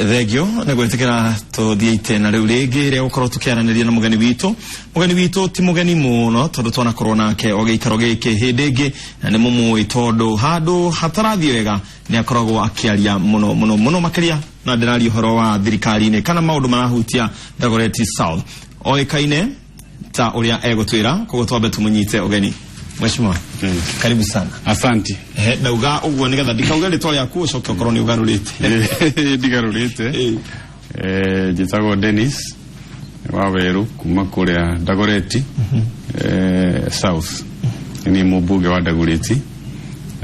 Thengio nĩ gwĩtĩkĩra tũthiĩ itena rĩu rĩngĩ rĩa gũkorwo tũkĩaranĩria na mũgeni witũ. Mũgeni witũ ti mũgeni mũno tondũ twanakorwo nake o gĩikaro gĩkĩ hĩndĩ ĩngĩ, na nĩ mũmũĩ tondũ handũ hatarathiĩ wega nĩ akoragwo akĩaria mũno mũno mũno makĩria, na ndĩraria ũhoro wa thirikari-inĩ kana maũndũ marahutia Dagoretti South. Oĩkaine ta ũrĩa egũtwĩra, koguo twambe tũmũnyite ũgeni. Mheshimiwa, karibu sana. Asante. Ehe, ndauga ũguo nĩgetha ndikauge rĩtwa rĩaku ũcoke ũkorwo nĩ ũgarũrĩte. Ndigarũrĩte. Njĩtagwo Dennis Waweru kuma kũrĩa Dagoretti South. Nĩ mũmbunge wa Dagoretti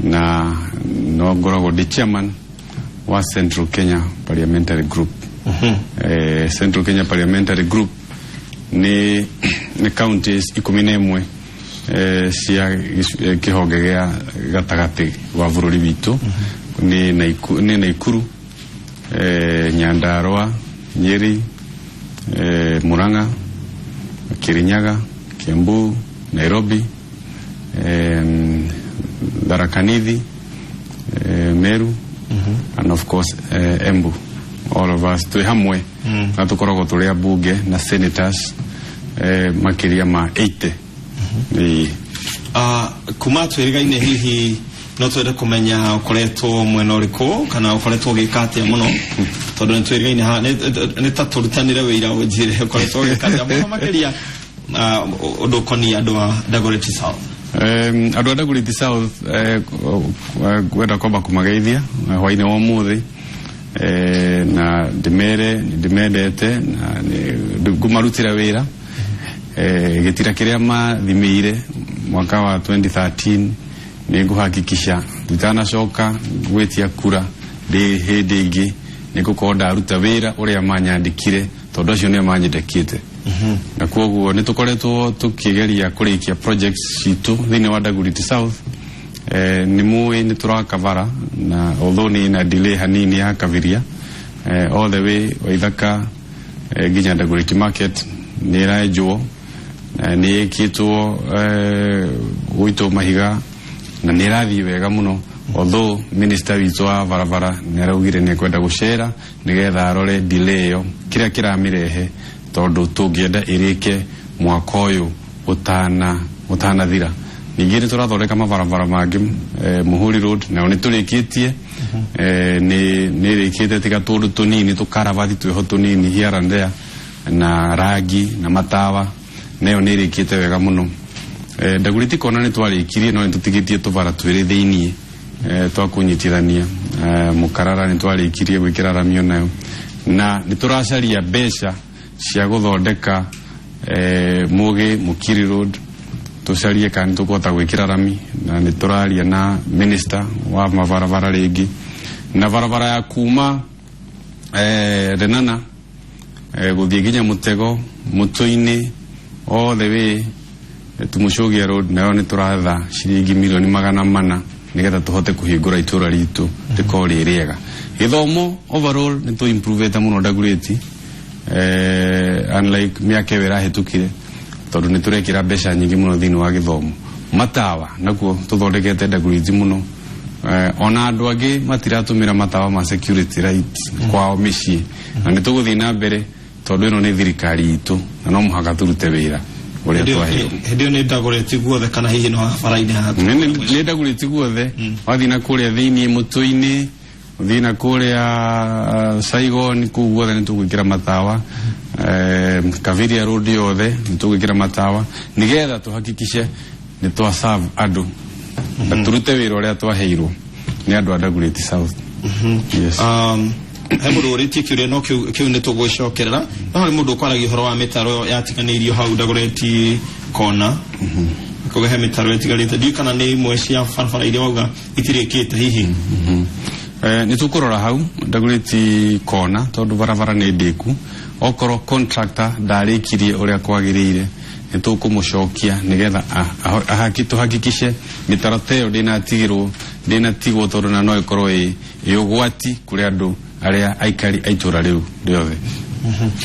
na no ngoragwo ndĩ chairman wa Central Kenya Parliamentary Group. Central Kenya Parliamentary Group nĩ counties 11 cia kĩhonge gĩa gatagatĩ wa bũrũri witũ. Nĩ Naikuru, Nyandarua, Nyeri, Murang'a, Kirinyaga, Kiambu, Nairobi, Tharaka Nithi, Meru and of course Embu. All of us twĩ hamwe na tũkoragwo tũrĩ ambunge na senators makĩria ma 80. Ĩĩ. Kuma twĩrĩgaine, hihi no twende kũmenya ũkoretwo mwena ũrĩkũ kana ũkoretwo ũgĩka atĩa mũno, tondũ nĩ twĩrĩgaine nĩ ta tũrutanĩre wĩira, ũnjĩre ũkoretwo ũgĩka atĩa mũno makĩria ũndũ ũkoniĩ andũ a Dagoretti South. Andũ a Dagoretti South, ngwenda kwamba kũmageithia hwainĩ wa ũmũthĩ na ndĩmere nĩ ndĩmendete na ngũmarutĩra wĩra. Gĩtira kĩrĩa mathimĩire mwaka wa 2013, nĩ ngũhakikisha nditanacoka gwĩtia kura ndĩ hĩndĩ ĩngĩ nĩ ngũkorwo ndaruta wĩra ũrĩa manyandĩkire, tondũ acio nĩo manyendekĩte. Na koguo nĩ tũkoretwo tũkĩgeria kũrĩkia projects citũ thĩinĩ wa Dagoretti South. Nĩ mũĩ nĩ tũraka bara, na although nĩ na delay hanini ya Kabiria all the way Waithaka nginya Dagoretti Market nĩ ĩrenjwo, nĩ ĩkĩtwo gũitwo mahiga na nĩ ĩrathiĩ wega mũno, although minister witũ wa barabara nĩ araugire nĩ ekwenda gũcera nĩgetha arore delay ĩyo kĩrĩa kĩramĩrehe, tondũ tũngĩenda ĩrĩke mwaka ũyũ ũtanathira. Ningĩ nĩ tũrathondeka mabarabara mangĩ, Muhuri Road nayo nĩ tũrĩkĩtie, nĩ ĩrĩkĩte tiga tũndũ tũnini tũkarabati twĩho tũnini here and there na rangi na matawa, nayo nĩ ĩrĩkĩte wega mũno. Dagoretti Kona nĩ twarĩkirie, no nĩ tũtigĩtie tũbara twĩrĩ thĩiniĩ twa kũnyitithania. Mũkarara nĩ twarĩkirie gwĩkĩra rami onayo, na nĩ tũracaria mbeca cia gũthondeka Mũgĩ Mũkiri Road, tũcarie kana nĩ tũkũhota gwĩkĩra rami, na nĩ tũraria na minister wa mabarabara rĩngĩ. Na barabara ya kuma Lenana gũthiĩ nginya Mũtego Mũtũ-inĩ all the way Tumucugia Road, nayo nĩ tũratha ciringi milioni 400 nĩgetha tũhote kũhingũra itũra ritũ rĩkorwo rĩ rĩega. Gĩthomo overall nĩ tũ improvete mũno Dagoretti, unlike mĩaka ĩyo ĩrahĩtũkire, tondũ nĩ tũrekĩra mbeca nyingĩ mũno thĩinĩ wa gĩthomo. Matawa nakuo tũthondekete Dagoretti mũno, ona andũ angĩ matiratũmĩra matawa ma security lights kwao mĩciĩ, na nĩ tũgũthiĩ na mbere tondũ ĩno nĩ thirikari itũ na no mũhaka tũrute wĩra ũrĩa twaheirwo. Hĩndĩ ĩyo nĩ Dagoretti guothe kana hihi no bara-inĩ haha? Nĩ Dagoretti guothe. Wathiĩ na kũrĩa thĩiniĩ mũtũ-inĩ, ũthiĩ na kũrĩa Saigon, kũu guothe nĩ tũgwĩkĩra matawa. Kabiria Road yothe nĩ tũgwĩkĩra matawa nĩgetha tũhakikishe nĩ twa serve andũ na tũrute wĩra ũrĩa twaheirwo nĩ andũ a Dagoretti South. Yes. He mũndũ ũrĩtie kĩũria, no kĩu nĩ tũgũcokerera, no harĩ mũndũ ũkwaragia ũhoro wa mĩtaro yatiganĩirio hau Dagoretti Kona, kuga he mĩtaro ĩtigarĩte. Ndiũĩ kana nĩ imwe cia barabara iria wauga itirĩkĩte hihi. Nĩ tũkũrora hau Dagoretti Kona, tondũ barabara nĩ ndĩku. Okorwo contractor ndarĩkirie ũrĩa kwagĩrĩire, nĩ tũkũmũcokia nĩgetha tũhakikishe mĩtaro ta ĩyo ndĩnatigĩrwo, ndĩnatigwo, tondũ na no ĩkorwo ĩ ũgwati kũrĩ andũ arĩa aikari a itũra rĩu rĩothe.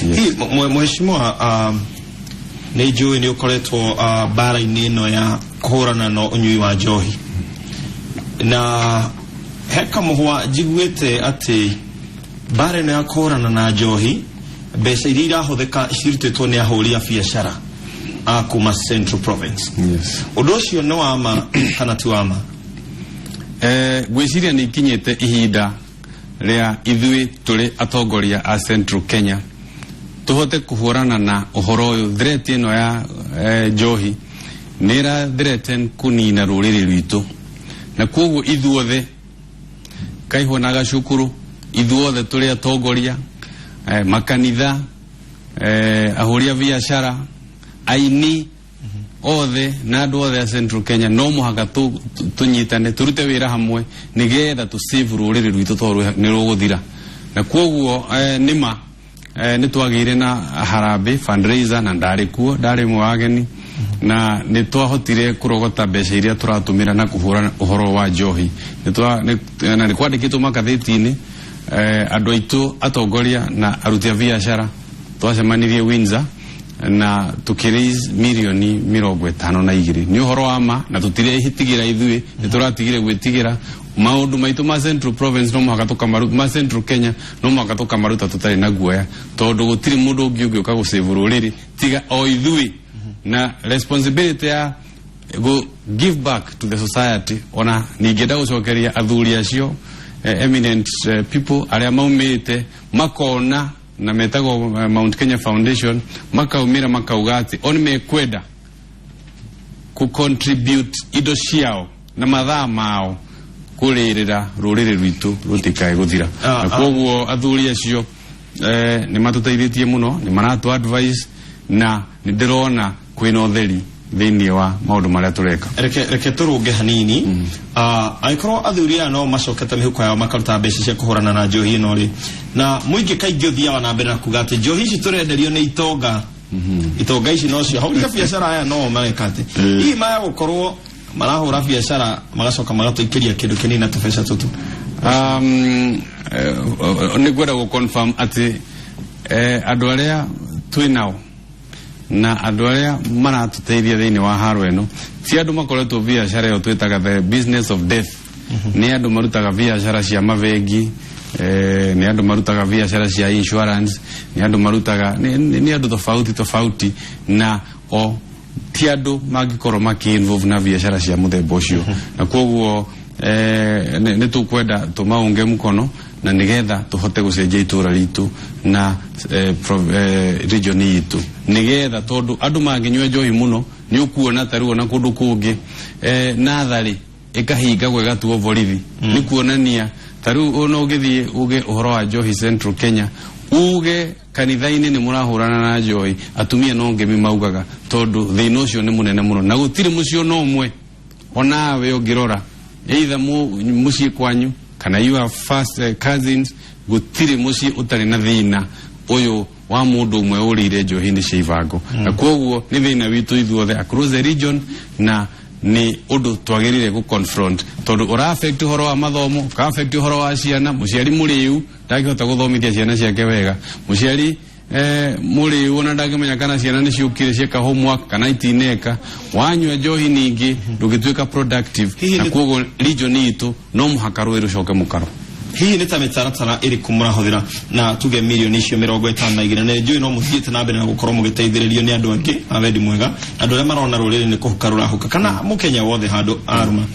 Yes. Hihi mheshimiwa, nĩ njũĩ nĩ ũkoretwo mbara-inĩ ĩno ya kũhũrana na ũnyui wa njohi, na he kamũhwa njiguĩte atĩ Mbara ĩno ya kũhũrana na njohi, mbeca iria irahũthĩka cirutĩtwo nĩ ahũri a biacara a kuma Central Province. Yes. Ũndũ ũcio nĩ wa ma kana ti wa ma? Ngwĩciria nĩ ikinyĩte ihinda rĩa ithuĩ tũrĩ atongoria a Central Kenya tũhote kũhũrana na ũhoro ũyũ. Threat ĩno ya njohi nĩ ĩra threaten kũnina rũrĩrĩ rwitũ, na koguo ithuothe Kaihwo na Gacukuru, ithuothe tũrĩ atongoria, makanitha, ahũri a biacara, aini othe na andũ othe a Central Kenya, no mũhaka tũnyitane tũrute wĩra hamwe nĩgetha tũ save rũrĩrĩ rwitũ tondũ nĩ rũgũthira. Na koguo nĩma nĩ twagĩire na harambĩ fundraiser, na ndarĩ kuo, ndarĩ ũmwe wa ageni, na nĩ twahotire kũrogota mbeca iria tũratũmĩra na kũhũra ũhoro wa njohi. Na nĩ kwandĩkĩtwo magathĩti-inĩ, andũ aitũ atongoria na aruti a biacara twacemanirie Windsor na tukiraise mirioni 52. Nĩ ũhoro wa ma na tũtirehitigĩra, ithuĩ nĩ tũratigire gwĩtigĩra maũndũ maitũ ma Central Province, no mũhaka tũkamaruta, ma Central Kenya no mũhaka tũkamaruta tũtarĩ na guoya, tondũ gũtirĩ mũndũ ũngĩ ũngĩũka gũsave rũrĩrĩ tiga o ithuĩ, na responsibility ya go give back to the society. Ona ningĩenda gũcokeria athuri acio, eminent people arĩa maumĩte makona na metagwo Mount Kenya Foundation, makaumĩra makauga atĩ o nĩ mekwenda ku contribute indo ciao na mathaa mao kũrĩrĩra rũrĩrĩ rwitũ rũtikae gũthira. Na koguo athuri acio nĩ matũteithĩtie mũno, nĩ maratũ advice, na nĩ ndĩrona kwĩna ũtheri thĩinĩ wa maũndũ marĩa tũreka. Reke tũrũnge hanini. Angĩkorwo athuri aya no macokete mĩhuko yao makaruta mbeca cia kũhũrana na njohi ĩno rĩ, na mũingĩ kaingĩ ũthiaga na mbere na kuga atĩ njohi ici tũrenderio nĩ itonga, itonga ici nocio ahũri a biacara aya no mareka atĩ hihi maya gũkorwo marahũra biacara magacoka magatũikĩria kĩndũ kĩnini na tũbeca tũtũ? Nĩ ngwenda gũ confirm atĩ andũ arĩa twĩ nao na andũ arĩa maratũteithia thĩinĩ wa haro ĩno ti andũ makoretwo biacara ĩyo twĩtaga the business of death. Nĩ andũ marutaga biacara cia mabengi, nĩ andũ marutaga biacara cia insurance, nĩ andũ marutaga nĩ andũ tofauti tofauti, na o ti andũ mangĩkorwo makĩ-involve na biacara cia mũthemba ũcio. Na koguo nĩ tũkwenda tũmaunge mkono na nĩgetha tũhote gũcenjia itũra ritũ na region itũ, nĩgetha tondũ andũ mangĩnyua njohi mũno nĩ ũkuona ta rĩu ona kũndũ kũngĩ, natharĩ ĩkahingagwo ĩgatuo borithi. Nĩ kuonania ta rĩu ona ũngĩthiĩ uge ũhoro wa njohi Central Kenya, uge kanitha-inĩ nĩ mũrahũrana na njohi, atumia no ngemi maugaga, tondũ thĩna ũcio nĩ mũnene mũno na gũtirĩ mũciĩ ona ũmwe onawe ũngĩrora either mũciĩ kwanyu kana your first cousins, gũtirĩ mũciĩ ũtarĩ na thĩna ũyũ wa mũndũ ũmwe ũrĩire njohi-inĩ cia ibango. Na koguo nĩ thĩna witũ ithuothe across the region, na nĩ ũndũ twagĩrĩire gũ confront, tondũ ũra affect ũhoro wa mathomo, ũka affect ũhoro wa ciana. Mũciari mũrĩu ndangĩhota gũthomithia ciana ciake wega. Mũciari mũrĩu ona ndangĩmenya kana ciana nĩ ciũkire cieka homework kana itineka. Wanyua njohi ningĩ ndũngĩtuĩka productive. Hihi Na koguo region itũ no mũhaka rũĩ rũcoke mũkaro. Hihi nĩ ta mĩtaratara ĩrĩkũ mũrahũthĩra na tuge mirioni icio 52? Na njũĩ no mũthiĩte na mbere na gũkorwo mũgĩteithĩrĩrio nĩ andũ angĩ a wendi mwega, andũ arĩa marona rũrĩrĩ nĩ kũhuka rũrahuka kana mũkenya wothe handũ aruma,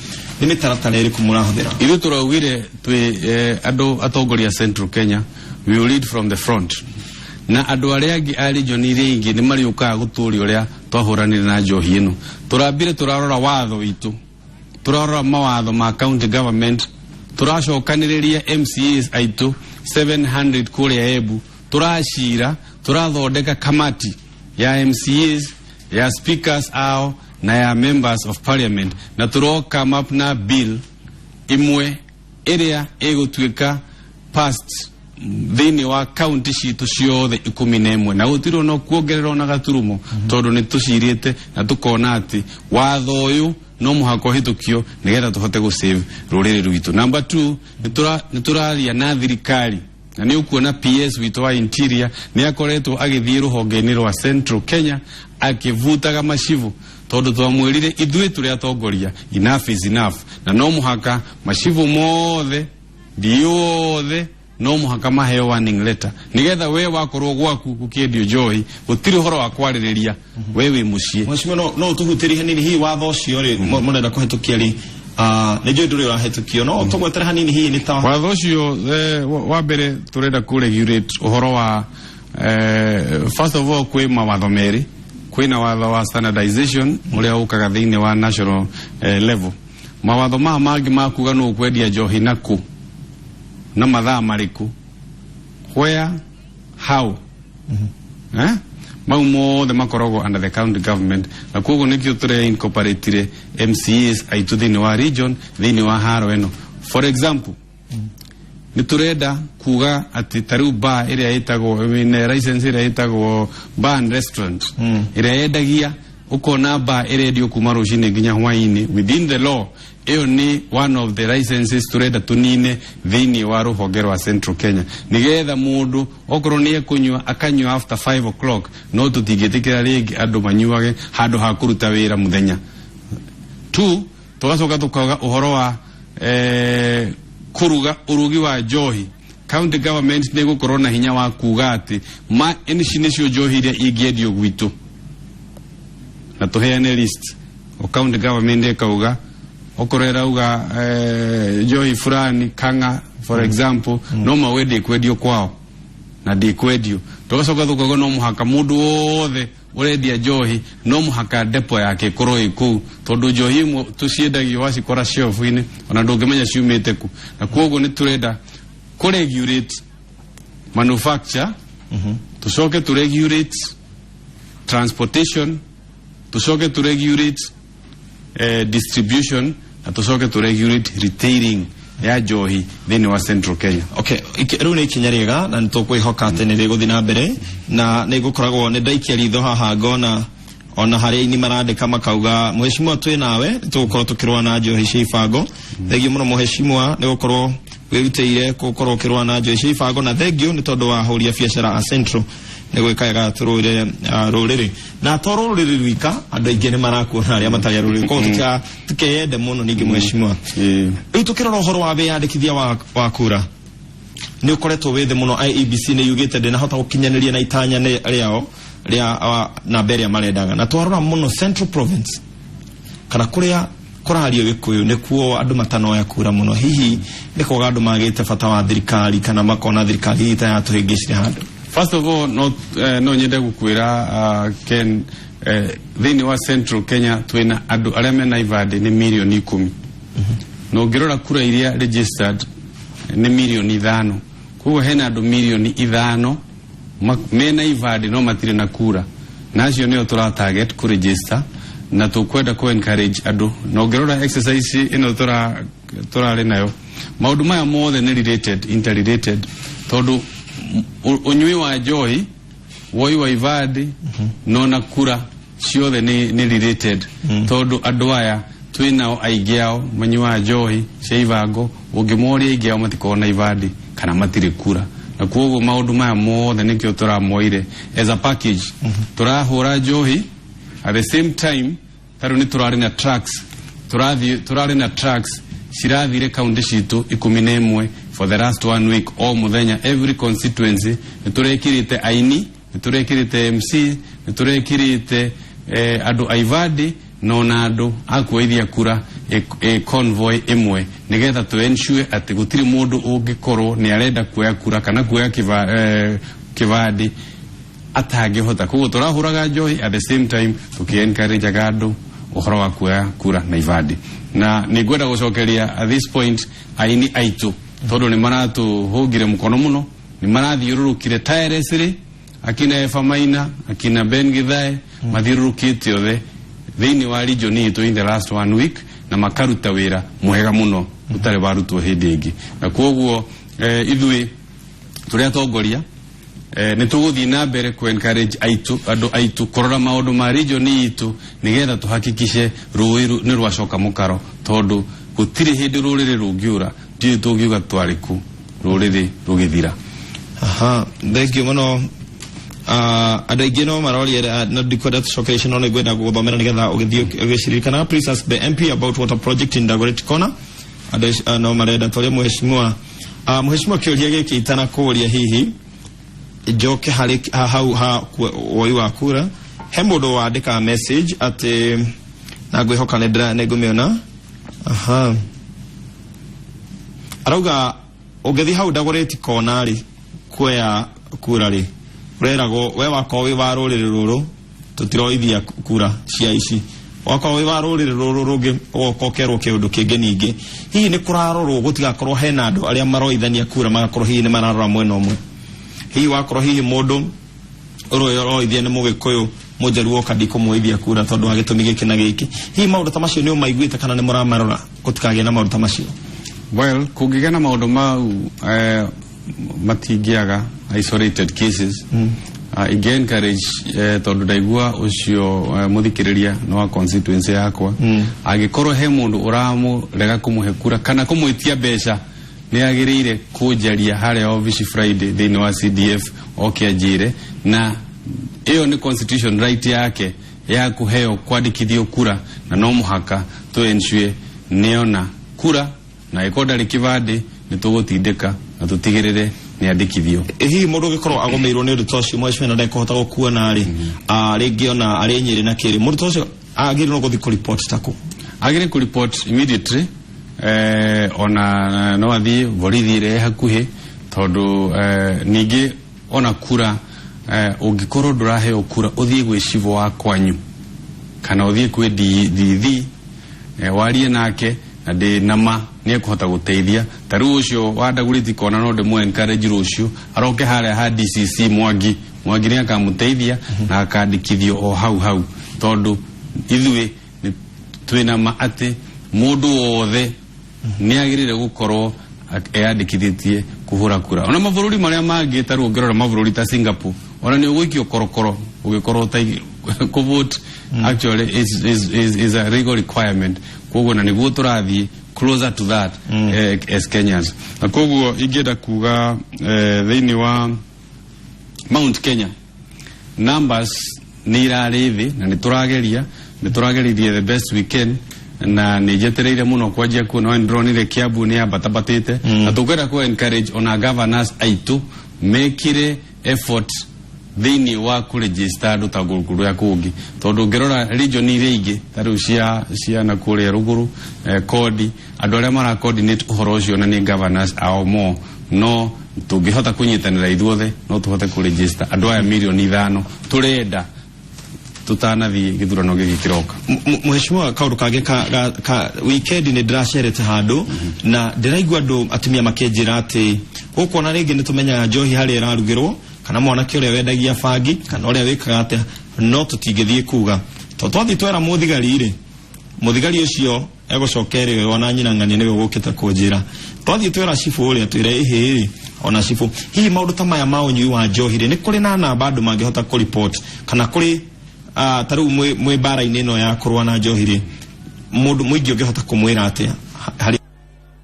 nĩ mĩtaratara ĩrĩkũ mũrahũthĩra? Ithuĩ tũraugire twĩ andũ atongoria Central Kenya, we will lead from the front, na andũ arĩa angĩ a region iria ingĩ nĩ marĩũkaga gũtũria ũrĩa twahũranire na njohi ĩno. Tũrambire tũrarora watho witũ, tũrarora mawatho ma county government, tũracokanĩrĩria MCAs aitũ 700 kũrĩa Embu, tũracira, tũrathondeka kamati ya MCAs, ya speakers ao na ya members of parliament, na tũro come up na bill imwe ĩrĩa ĩgũtuĩka passed thĩinĩ wa kaunti citũ ciothe 11, na gũtirĩ ona kuongerera ona gaturumo, tondũ nĩ tũcirĩte na tũkona atĩ watho ũyũ no mũhaka ũhĩtũkio nĩgetha tũhote gũsave rũrĩrĩ rwitũ. Number two, nĩ tũraria na thirikari, na nĩ ũkuona PS witũ wa Interior nĩ akoretwo agĩthiĩ rũhonge-inĩ rwa Central Kenya akĩvutaga macibu, tondũ twamwĩrire ithuĩ tũrĩ atongoria, enough is enough, na no mũhaka macibu mothe, ndiothe. No mũhaka maheo warning letter, nigetha we wakorwo gwaku gũkĩendio njohi, gũtirĩ ũhoro wa kwarĩrĩria, we wĩ mũciĩ. Mheshimiwa, no ũtũhutĩrie hanini hihi watho ũcio rĩ mũrenda kũhetũkia rĩ? Nĩ njũĩ ndũrĩ ũrahetũkio, no tũgwetere hanini hihi nĩ ta Watho ũcio, wa mbere tũrenda kũ regulate ũhoro wa, first of all, kwĩ mawatho merĩ. Kwĩna watho wa standardization ũrĩa ũkaga thĩinĩ wa national level. Mawatho maya mangĩ ma kuga nũ ũkwendia njohi na kũ na mathaa marĩkũ, where, how, eh? Mau mothe makoragwo under the county government, na koguo nĩkĩo tũrĩa incorporatire MCAs aitũ thĩinĩ wa region, thĩinĩ wa haro ĩno. For example, nĩ tũrenda kuga atĩ ta rĩu bar ĩrĩa ĩtagwo ĩna license, ĩrĩa ĩtagwo bar and restaurant, ĩrĩa yendagia, ũkona bar ĩrendio kuma rũcinĩ nginya hwainĩ, within the law, ĩyo nĩ one of the licenses tũrenda tũnine thĩinĩ wa rũhonge rwa Central Kenya, nĩgetha mũndũ okorwo nĩ ekũnyua akanyua after 5 o'clock, no tũtingĩtĩkĩra rĩngĩ andũ manyuage handũ ha kũruta wĩra mũthenya. Two, tugacoka tukauga ũhoro wa kũruga, ũrugi wa njohi. County government nĩ gũkorwo na hinya wa kuga atĩ ma ici nĩcio njohi iria ingĩendio gwitũ, na tũheane list. O county government ĩkauga, okorwo ĩrauga njohi fulani, kanga for example, no mauge ndĩkwendio kwao na ndĩkwendio. Tũgacoka tũkauga no mũhaka mũndũ wothe ũrendia njohi, no mũhaka depo yake ĩkorwo ĩ kũu, tondũ njohi imwe tũciendagio wacikora shelf-inĩ, ona ndũngĩmenya ciumĩte kũ. Na koguo nĩ tũrenda kũ regulate manufacture, tũcoke tũ regulate transportation, tũcoke tũ regulate distribution, na tũcoke tũ regulate retailing ya njohi thĩinĩ wa Central Kenya. Okay, rĩu nĩ ikinya rĩega na nĩ tũkwĩhoka atĩ nĩ rĩgũthiĩ na mbere na nĩ gũkoragwo. Nĩ ndaikia ritho haha ngona ona harĩa aini marandĩka makauga, "Mheshimiwa, twĩ nawe, nĩ tũgũkorwo tũkĩrũa na njohi cia ibango." Thengiũ mũno, mheshimiwa, nĩ gũkorwo wĩrutĩire gũkorwo ũkĩrũa na njohi cia ibango, na thengiũ nĩ tondũ wa ahũri a biacara a Central nĩ gwĩka wega tũrũrĩrĩ rũrĩrĩ, na to rũrĩrĩ rwika, andũ aingĩ nĩ marakuona arĩa matarĩ a rũrĩrĩ, koguo tũkeyende mũno ningĩ, mheshimiwa. Rĩu tũkĩrora ũhoro wa wĩyandĩkithia wa kura nĩ ũkoretwo wĩ thĩ mũno. IEBC nĩ yugĩte ndĩnahota gũkinyanĩria na itanya nĩ rĩao rĩa namba ĩrĩa marendaga, na twarora mũno Central Province kana kũrĩa kũrario Gĩkũyũ nĩkuo andũ matanoya kura mũno. Hihi nĩ kwaga andũ magĩte bata wa thirikari, kana makona thirikari hihi ta yatũhĩngĩcire handũ? First of all, no nyende gukwira, Ken, thĩinĩ wa Central Kenya twĩna andũ arĩa mena ibandĩ nĩ mirioni 10, na ũngĩrora kura iria registered nĩ mirioni 5. Koguo hena andũ mirioni 5 mena ibandĩ no matirĩ na kura, na acio nĩo tũra target kũ register, na tũkwenda kũ encourage andũ. Na ũngĩrora exercise ĩno tũrarĩ nayo, maũndũ maya mothe nĩ related, interrelated, tondũ ũnyui wa njohi, woi wa ibandĩ, no na kura ciothe nĩ related, tondũ andũ aya twĩnao aingĩ ao manyuaga njohi cia ibango, ũngĩmoria aingĩ ao matikoragwo na ibandĩ kana matirĩ kura. Na koguo maũndũ maya mothe nĩkĩo tũramoire as a package. Tũrahũra njohi, at the same time tarĩu nĩ tũrarĩ na trucks, tũrathiĩ tũrarĩ na trucks cirathire kaunti citũ 11 for the last one week, o mũthenya every constituency nĩ tũrekĩrĩte aini, nĩ tũrekĩrĩte MC, nĩ tũrekĩrĩte andũ a ibandĩ na ona andũ a kuoithia kura, convoy ĩmwe, nĩgetha tũ ensure atĩ gũtirĩ mũndũ ũngĩkorwo nĩ arenda kuoya kura kana kuoya kĩbandĩ atangĩhota. Koguo tũrahũraga njohi, at the same time tũkĩ encourage andũ ũhoro wa kuoya kura na ibandĩ. Na nĩ ngwenda gũcokeria at this point aini aitũ, tondũ nĩ maratũhũngire mũkono mũno, nĩ marathiũrũrũkire tirelessly, akina Eva Maina, akina Ben Githae, mathiũrũrũkĩte othe thĩinĩ wa region itũ in the last one week, na makaruta wĩra mwega mũno ũtarĩ warutwo hĩndĩ ĩngĩ. Na koguo ithuĩ tũrĩ atongoria, nĩ tũgũthiĩ na mbere ku encourage aitu, andũ aitũ kũrora maũndũ ma region itũ, nĩgetha tũhakikice rũĩ nĩ rwacoka mũkaro, tondũ gũtirĩ hĩndĩ rũrĩrĩ rũngiũra, ndiũĩ tũngiuga twarĩ kũ rũrĩrĩ rũgĩthira. Aha, thank you mũno. Andũ aingĩ no maroria, no ndikwenda tũcokerie, no nĩngwenda gũgũthomera nĩgetha ũgĩthiĩ ũgĩciririkanaga. Please ask the MP about water project in Dagoretti Corner. Andũ no marenda tũrĩa mheshimiwa Mheshimiwa, kĩũria gĩkĩ itanakũria hihi njoke harĩ hau ha woi wa kura, he mũndũ wandĩka message atĩ na ngwĩhoka nĩ ngũmĩona. Aha, arauga ũngĩthiĩ hau Dagoretti Kona rĩ kuoya kura rĩ, ũreragwo we wakorwo wĩ wa rũrĩrĩ rũrũ tũtiroithia kura cia ici, wakorwo wĩ wa rũrĩrĩ rũrũ rũngĩ ũgoka ũkerwo kĩũndũ kĩngĩ. Ningĩ hihi nĩ kũrarorwo gũtigakorwo hena andũ arĩa maroithania kura magakorwo hihi nĩ mararora mwena ũmwe, hihi wakorwo hihi mũndũ ũrĩa ũroithia nĩ mũgĩkũyũ, mũnjaruo oka ndikũmuoithia kura tondũ wa gĩtũmi gĩkĩ na gĩkĩ? Hihi maũndũ ta macio nĩ ũmaiguĩte kana nĩ mũramarora gũtikagĩe na maũndũ ta macio? Well, kũngĩgĩa na maũndũ mau, matingĩaga isolated cases. Ingĩ encourage, tondũ ndaigua ũcio mũthikĩrĩria nĩ wa constituency yakwa, angĩkorwo he mũndũ ũramũrega kũmũhe kura kana kũmwĩtia mbeca, nĩ agĩrĩire kũnjaria harĩa obici Friday thĩinĩ wa CDF, oke anjĩre, na ĩyo nĩ constitution right yake ya kũheo kwandĩkithio kura, na no mũhaka tũ ensure nĩona kura, na ĩkorwo ndarĩ kĩbandĩ nĩ tũgũtindĩka na tũtigĩrĩre nĩ andĩkithio. Hihi mũndũ ũngĩkorwo agũmĩirwo nĩ ũndũ ta ũcio, mheshimiwa, na ndekũhota gũkuona rĩ, rĩngĩ ona arĩ Nyĩrĩ na kĩrĩ, mũndũ ta ũcio agĩrĩirwo gũthiĩ kũripoti takũ? Agĩrĩ kũripot immediately, ona no athiĩ borithi ĩrĩa ĩ hakuhĩ, tondũ ningĩ ona kura, ũngĩkorwo ndũraheo kura, ũthiĩ gwĩ cibũ wa kwanyu kana ũthiĩ kwĩ DD, warie nake, na ndĩ nama nĩ ekũhota gũteithia. Ta rĩu ũcio wa Dagoretti Kona, no ndĩmũ encourage rũciũ aroke harĩa ha DCC Mwangi. Mwangi nĩ akamũteithia na akandĩkithio o hau hau, tondũ ithuĩ nĩ twĩna ma atĩ mũndũ wothe nĩ agĩrĩire gũkorwo eyandĩkithĩtie kũhũra kura. Ona mabũrũri marĩa mangĩ, ta rĩu ũngĩrora mabũrũri ta Singapore, ona nĩ ũgũikio korokoro ũgĩkorwo ũtai kũvote. Actually is a legal requirement, koguo na nĩguo tũrathiĩ closer to that as Kenyans. Na koguo ingĩenda kuga, thĩinĩ wa Mount Kenya numbers nĩ irarĩ thĩ, na nĩ tũrageririe the best we can, na nĩ njetereire mũno kwanjia kuona. Nĩ ndĩronire Kiambu nĩ yambatambatĩte, na tũkwenda ku encourage ona governors aitũ mekire effort thĩinĩ wa kũregister andũ ta kũrĩa kũngĩ, tondũ ũngĩrora region iria ingĩ ta rĩu cia na kũrĩa rũgũrũ, kodi andũ arĩa mara coordinate ũhoro ũcio na nĩ governors ao mo. No tũngĩhota kũnyitanĩra ithuothe, no tũhote kũregister andũ aya 5 milioni tũrenda tũtanathiĩ gĩthurano gĩkĩ kĩroka. Mheshimiwa, kaũndũ kangĩ ka weekend nĩ ndĩracerete handũ na ndĩraigua andũ atumia makĩnjĩra atĩ gũkũ ona rĩngĩ nĩ tũmenyaga njohi harĩa ĩrarugĩrwo, kana mwanake ũrĩa wendagia bangi, kana ũrĩa wĩkaga atĩa, no tũtingĩthiĩ kuga to twathiĩ twera mũthigari rĩ, mũthigari ũcio egũcoka ĩrĩ ona nyina ng'ania nĩwe ũgũkĩte kũnjĩra. Twathiĩ twera cibũ ũrĩa twĩre ĩhĩ rĩ, ona cibũ. Hihi maũndũ ta maya ma ũnyui wa njohi rĩ, nĩ kũrĩ na namba andũ mangĩhota kũripoti, kana kũrĩ ta rĩu mwĩ mbara-inĩ ĩno ya kũrũa na njohi rĩ, mũndũ mũingĩ ũngĩhota kũmwĩra atĩa harĩ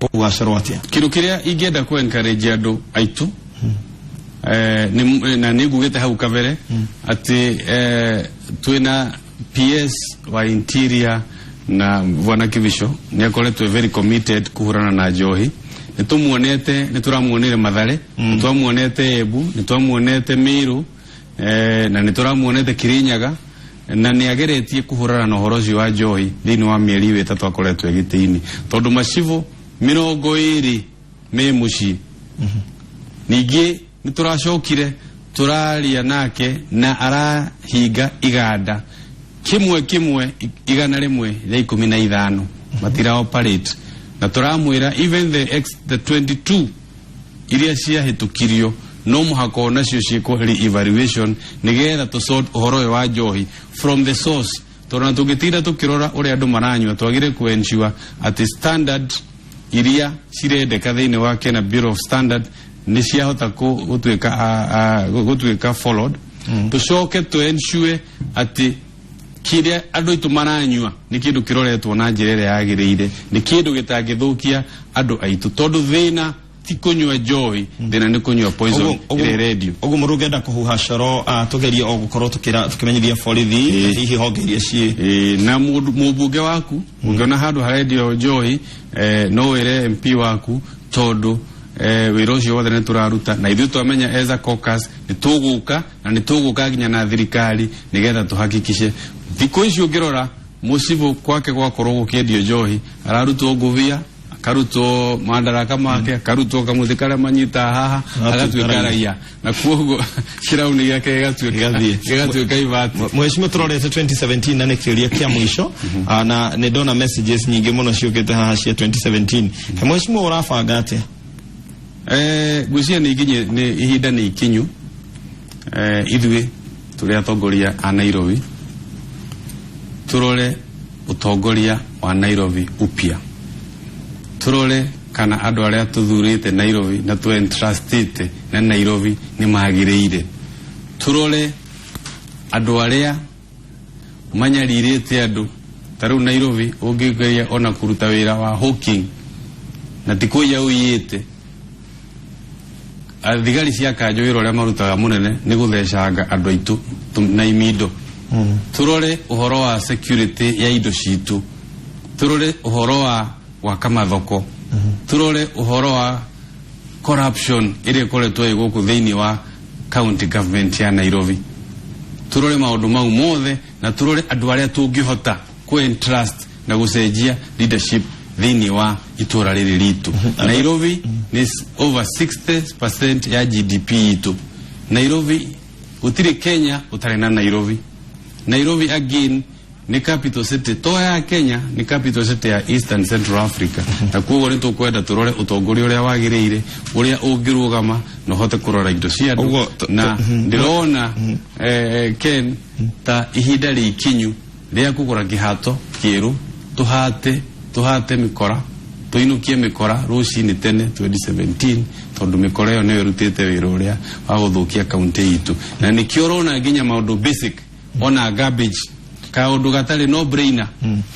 gũgacorwo atĩa? Kĩndũ kĩrĩa ingĩenda kũ encourage andũ aitũ, na nĩ ngugĩte hau kabere atĩ twĩna PS wa Interior na Bwana Kibicho nĩ akoretwo very committed kũhũrana na njohi. Nĩ tũmuonete, nĩ tũramuonire Mathare, nĩ twamuonete Embu, nĩ twamuonete Meru, na nĩ tũramuonete Kirinyaga, na nĩ ageretie kũhũrana na ũhoro ũcio wa njohi thĩinĩ wa mĩeri ĩyo 3 akoretwo gĩtĩ-inĩ, tondũ macibũ 20 me mũciĩ. Ningĩ nĩ tũracokire tũraria nake na arahinga iganda kĩmwe kĩmwe 115 matira operate, na tũramwĩra even the 22 iria ciahĩtũkirio no mũhaka onacio ciĩkwo re-evaluation, nĩgetha tũ sort ũhoro ũyũ wa njohi from the source, tondũ na tũngĩtinda tũkĩrora ũrĩa andũ maranyua, twagĩrĩire kũ ensure atĩ standard iria cirendeka thĩinĩ wa Kenya Bureau of Standard nĩ ciahota gũtuĩka followed. Tũcoke tũ ensure atĩ kĩrĩa andũ aitũ maranyua nĩ kĩndũ kĩroretwo na njĩra ĩrĩa yagĩrĩire, nĩ kĩndũ gĩtangĩthũkia andũ aitũ, tondũ thĩna ti kũnyua njohi, thĩna nĩ kũnyua poison ĩrĩa ĩrendio. Ũguo mũndũ ũngĩenda kũhuha coro, tũgerie o gũkorwo tũkĩmenyithia borithi, hihi honge iria ciĩ Ĩĩ, na mũmbunge waku, ũngĩona handũ harendio njohi, no wĩre MP waku, tondũ Wĩra ũcio wothe nĩ tũraruta na ithuĩ twamenya as a caucus nĩ tũgũka na nĩ tũgũka nginya na thirikari nĩgetha tũhakikice thikũ ici ũngĩrora mũcibũ kwake gwakorwo gũkĩendio njohi, ararutwo ngũbia, akarutwo mandaraka make, akarutwo kamũtĩ karĩa manyitaga haha, agatuĩka raia na kuoguo kĩrauni gĩake Gĩgathiĩ. gĩgatuĩka ibati. Mheshimiwa, turorete 2017 na nĩ kĩũria kĩa mũico. Na nĩ ndona messages nyingĩ mũno ciũkĩte haha cia 2017. He mheshimiwa, ũrabanga atĩa? Ngwĩciria nĩ ikinye nĩ ihinda nĩ ikinyu, ithuĩ tũrĩ atongoria a Nairobi turore ũtongoria wa Nairobi upya, turore kana andũ arĩa tũthurĩte Nairobi na twentrustĩte na Nairobi nĩ magĩrĩire, turore andũ arĩa manyarirĩte andũ. Ta rĩu Nairobi ũngĩgeria ona kũruta wĩra wa hawking na ti kũiya ũiyĩte, thigari cia kanjũ wĩra ũrĩa marutaga mũnene nĩ gũthecanga andũ aitũ na imindo. Turore ũhoro wa security ya indo citũ, turore ũhoro wa gwaka mathoko, turore ũhoro wa corruption ĩrĩa ĩkoretwo ĩ gũkũ thĩinĩ wa county government ya Nairobi. Turore maũndũ mau mothe na turore andũ arĩa tũngĩhota kũ entrust na gũcenjia leadership thĩinĩ wa itũra rĩrĩ ritũ. Nairobi nĩ over 60% ya GDP itũ. Nairobi gũtirĩ Kenya ũtarĩ na Nairobi. Nairobi again nĩ capital city to ya Kenya, nĩ capital city ya East and Central Africa, na koguo nĩ tũkwenda tũrore ũtongoria ũrĩa wagĩrĩire, ũrĩa ũngĩrũgama na ũhote kũrora indo cia andũ. Ũguo, Na ndĩrona Ken, ta ihinda rĩikinyu rĩa kũgũra kĩhato kĩerũ, tũhate tũhate mĩkora, tũinũkie mĩkora rũcinĩ tene 2017, tondũ mĩkora ĩyo nĩyo ĩrutĩte wĩra ũrĩa wa gũthũkia kaunti itũ, na nĩkĩo ũrona nginya maũndũ basic, ona garbage, kaũndũ gatarĩ no brainer,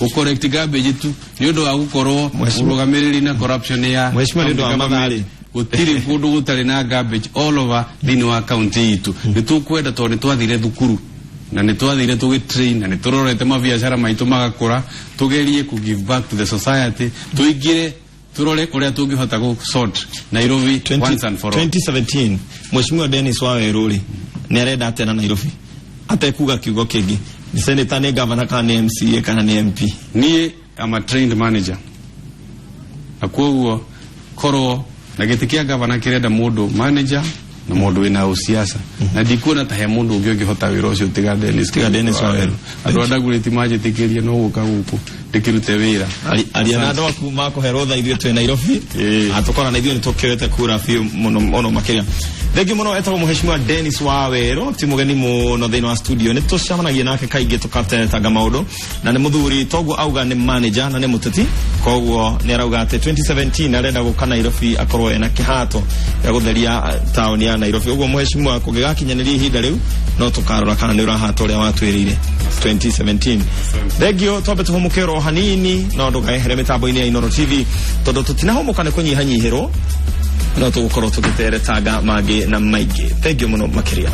gũ collect garbage tu, nĩ ũndũ wa gũkorwo ũrũgamĩrĩri na corruption ya Mheshimiwa, nĩ ũndũ wa county mathaa rĩ. government, gũtirĩ kũndũ gũtarĩ na garbage all over thĩinĩ wa kaunti itũ. Nĩ tũkwenda, tondũ nĩ twathire thukuru na nĩ twathire tũgĩ train na nĩ tũrorete mabiacara maitũ magakũra, tũgerie ku give back to the society, tũingĩre tũrore ũrĩa tũngĩhota gũ sort Nairobi once and for all. 2017, Mheshimiwa Dennis Waweru rĩ, nĩ arenda atĩa na Nairobi, atekuga kiugo kĩngĩ? Nĩ senator, nĩ governor, kana nĩ MCA, kana nĩ MP? Niĩ am a trained manager, na koguo korwo na gĩtĩ kĩa gavana kĩrenda mũndũ manager na mũndũ wĩna ũsiasa, na ndikuona ta he mũndũ ũngĩ ũngĩhota wĩra ũcio tiga Dennis. Tiga Dennis Waweru. Andũ a Dagoretti manjĩtĩkĩrie no gũka gũkũ ndĩkĩrute wĩra. Aria na andũ aku makũhe rũtha, ithuĩ twĩ Nairobi. Atũkora na ithuĩ nĩ tũkĩoete kura biũ mũno mũno makĩria. Thengiũ mũno. Etagwo Mheshimiwa Dennis Waweru, ti mũgeni mũno thĩinĩ wa studio, nĩ tũcemanagia nake kaingĩ tũkateretanga maũndũ, na nĩ mũthuri toguo auga nĩ manager na nĩ mũteti, koguo nĩ arauga atĩ 2017 arenda gũka Nairobi akorwo ena kĩhato gĩa gũtheria taũni ya Nairobi. Ũguo mheshimiwa, kũngĩgakinyanĩria ihinda rĩu no tũkarora kana nĩ ũrahata ũrĩa watwĩrĩire 2017. Thengio. Twambe tũhũmũke oro hanini, no ndũkaehere mĩtambo-inĩ ya Inooro TV, tondũ tũtinahũmũka nĩ kũnyihanyihĩrwo, no tũgũkorwo tũgĩteretanga mangĩ na maingĩ. Thengio mũno makĩria.